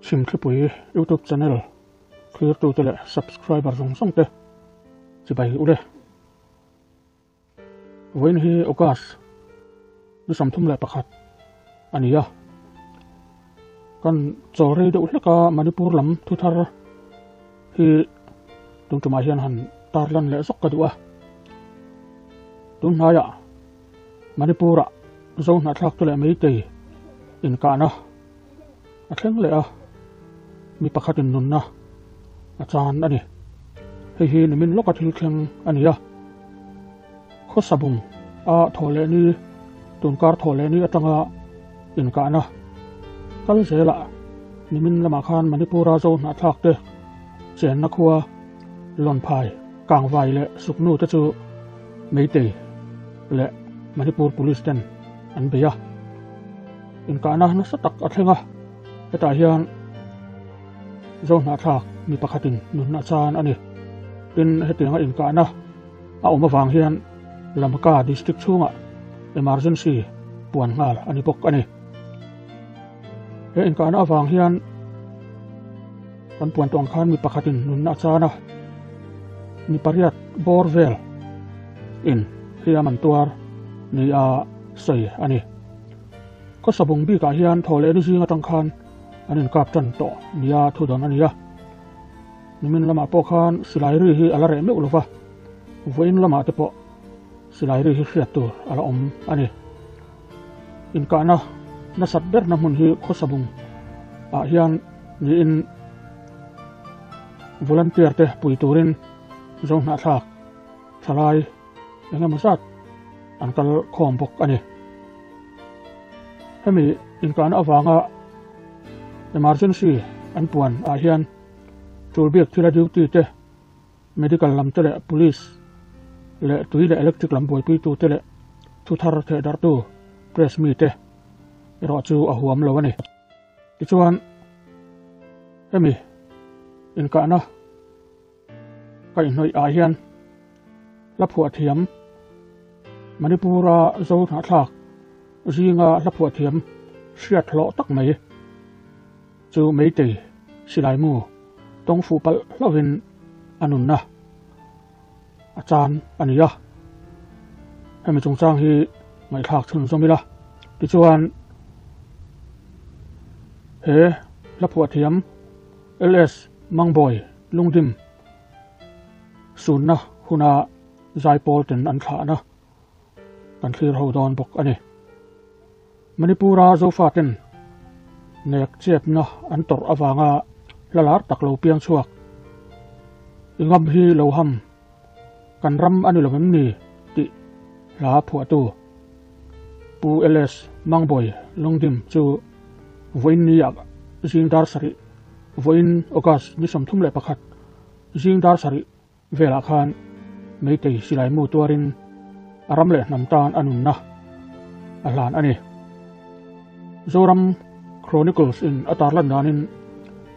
Chhimthlipui YouTube channel thlirtute leh subscriber zawng zawng te chibai ule. Vawiin hi August ni 31 a ni a, kan chawl rei deuh hlek a Manipur lam thu thar hi tun tumah hian han tarlan leh zawk ka duh a. Tun hnaiah Manipur-ah Zo hnahthlak te leh Meitei inkahna a thleng leh a, mi pakhatin nunna a chan a ni. Hei hi nimin lawka thil thleng a ni a, Khawsabung a thawh leh ni, tunkar thawh leh ni atanga inkahna kal zelah nimin lamah khan Manipur-a Zo hnahthlak te chenna khua Lawnphai, Kangvai leh Suknu te chu Meitei leh Manipur Police ten an bei a. Inkahna nasa tak a thleng a, hetah hian Zohnahthlak mi pakhatin nunna chan a ni. Tin, hetianga inkahna a awm avang hian Lamka District chhungah emergency puan nghal a ni bawk a ni. He inkahna avang hian kan puan tawng khan mi pakhatin nunna a chan a, mi pariat bawr vel in hliam an tuar nia sawi a ni. Khawsabung bikah hian thaw leh ni zing atang khan an inkap tan tawh nia thu dawn a ni a. Nimin lamah pawh khan silai ri hi a la reh meuh lova, vawiin lamah te pawh silai ri hi hriat tur a la awm a ni. Inkahna nasat berna hmun hi Khawsabung ah hian niin volunteer te pui turin Zohnahthlak thalai eng emaw zat an kal khawm bawk a ni. Hemi inkahna avanga emergency an puan ah hian tul biak thila duty te, medical lam te leh police leh tui leh electric lam buaipuitu te leh thu thar theh darhtu press mi te erawh chu a huam lo a ni. Tichuan hemi inkahna kaihhnawih ah hian hla phuah thiam Manipur-a Zo hnahthlak zinga hla phuah thiam hriat hlawh tak mai chu Meitei Silaimu tawng fuh palh hlauhin a nunna a chan a ni a. Hemi chungchang hi ngaihthlak chhunzawm ila. Tichuan he hla phuah thiam LS Mangbawi Lungdim sunna huna zaipawl ten an thlahna kan thlir ho dawn bawk a ni. Manipur-a Zofaten nek chepna an tawrh avanga hla lar tak lo piang chhuak. I ngam hi lo ham, kan ram a ni lo em ni tih hla phuahtu Pu LS Mangbawi Lungdim chu vawiin ni ah zing dar sarih, vawiin August ni 31 zing dar sarih velah khan Meitei silai mu tuarin a ram leh hnam tan a nunna a hlan a ni. Zoram Chronicles in a tarlan danin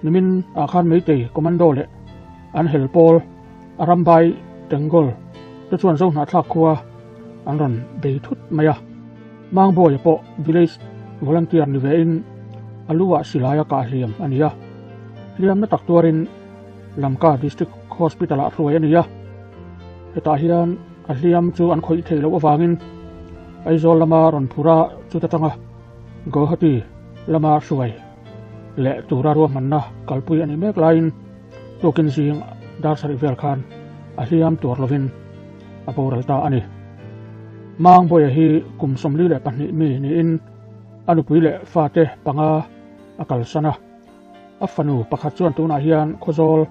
nimin ah khan Meitei Commando leh an hel pawl a rambai Tengol te chuan Zohnahthlak khua an rawn bei thut mai a. Mangbawia pawh village volunteer ni vein a lu ah silai a kah hliam a ni a. Hliamna tak tuarin Lamka District Hospital ah hruai a ni a. Hetah hian a hliam chu an khawih theih loh avangin Aizawl lama rawn phur a chuta tanga Guwahati lama hruai leh tura ruahmanna kalpui a nih mek laiin tukin zing dar sarih vel khan a hliam tuar lovin a boral ta a ni. Mangbawia hi kum 42 mi niin a nupui leh fate panga a kalsan a. A fanu pakhat chuan tunah hian Khawzawl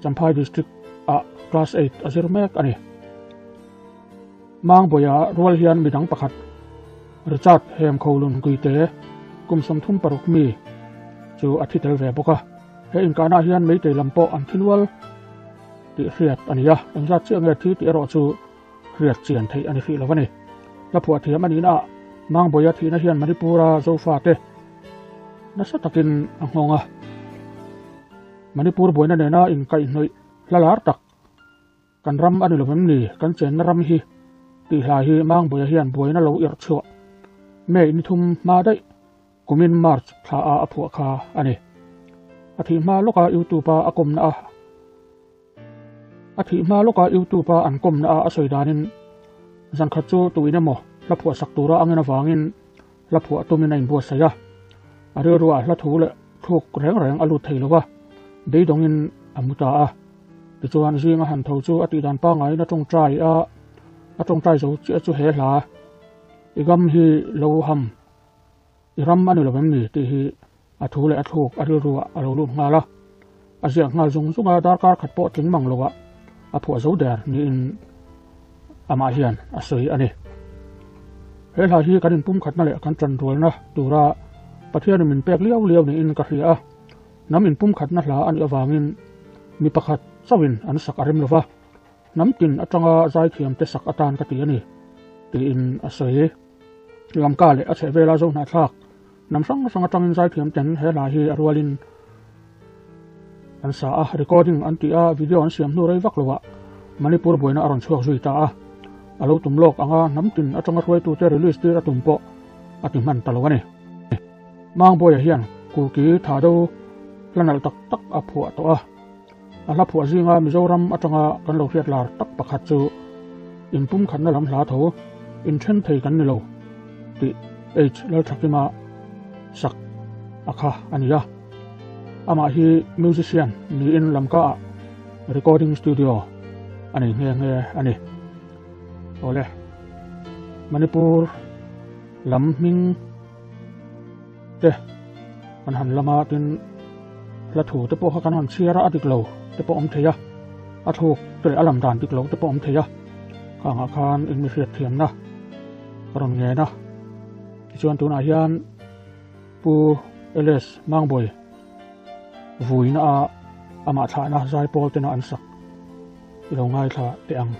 Champhai District ah Class 8 a zir mek a ni. Mangbawia rual hian midang pakhat Richard Hemkholun Guite kum 36 mi chu a thi tel ve bawk a. He inkahna hian Meitei lam pawh an thi nual tih hriat a ni a, engzat chiah nge thi tih erawh chu hriat chian theih a ni hrih lo a ni. Hla phuah thiam a nihna ah Mangbawia thihna hian Manipur-a Zofate nasa takin a nghawng a. Manipur buaina nena inkaihhnawih hla lar tak kan ram a ni lo em ni, kan chenna ram hi tih hla hi Mangbawia hian buaina lo irh chhuah May ni thum hma daih. Kumin March thla a a phuah kha a ni. A thih hma lawka YouTube a a kawmna a A thih hma lawka YouTube a an kawmna a a sawi danin zan khat chu tuin emaw hla phuah sak tura a ngen avangin hla phuah tumin a inbuatsaih a. A rilruah hla thu leh thluk reng reng a lut thei lo a, beidawngin a mu ta a. Tichuan zinga han tho chu a tihdan pangaiin a tawngtai a, a tawngtai zo chiah chu he hla i gam hi lo ham i ram a ni lo em ni tih hi a thu leh a thluk a rilruah a lo lut nghal a. A ziak nghal zung zung a, darkar khat pawh tling mang loah a phuah zo der niin amah hian a sawi a ni. He hla hi kan inpumkhatna leh kan tanrualna tura Pathianin min pek liau liau niin ka hria a. Hnam inpumkhatna hla a nih avangin mi pakhat chauhin an sak a rem lo va, hnam tin atanga zaithiamte sak atan ka ti a ni, tiin a sawi. Lamka leh a chhehvela zo hnahthlak hnam hrang hrang atangin zaithiamten he hla hi a rualin an sa a, recording an ti a, video an siam hnu rei vak lovah Manipur buaina a rawn chhuak zui ta a, a lo tum lawk anga hnam tin atanga hruaitute release tir a tum pawh a ti hman ta lo a ni. Mangbawiah hian Kuki tha do hla nalh tak tak a phuah tawh a, a hla phuah zinga Mizoram atanga kan lo hriat lar tak pakhat chu inpumkhatna lam hla tho inthen thei kan ni lo tih H Lalthakima sak a kha a ni a. Amah hi musician niin Lamka-ah recording studio a nei nghe nghe a ni. Awle, Manipur lam hming te kan han lam a tin hla thu te pawh kha kan han chhiar a a dik lo te pawh awm thei a a thluk te leh a lam dan dik lo te pawh awm thei a khangah khan in mi hriat thiamna ka rawn ngen a tichuan tunah hian Pu LS Mangbawi vuina a amah thlahna zaipawl tena an sak i lo ngaithla teh ang.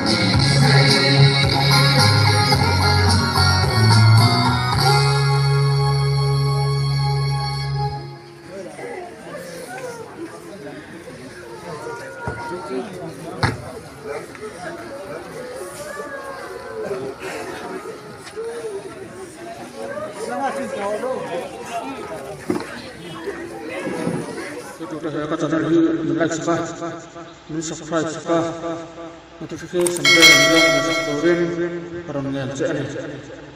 Mi Tute he ka channel hi min like sak a, min subscribe sak a, notification bell min lo hmu sak turin ka rawn ngen che a ni.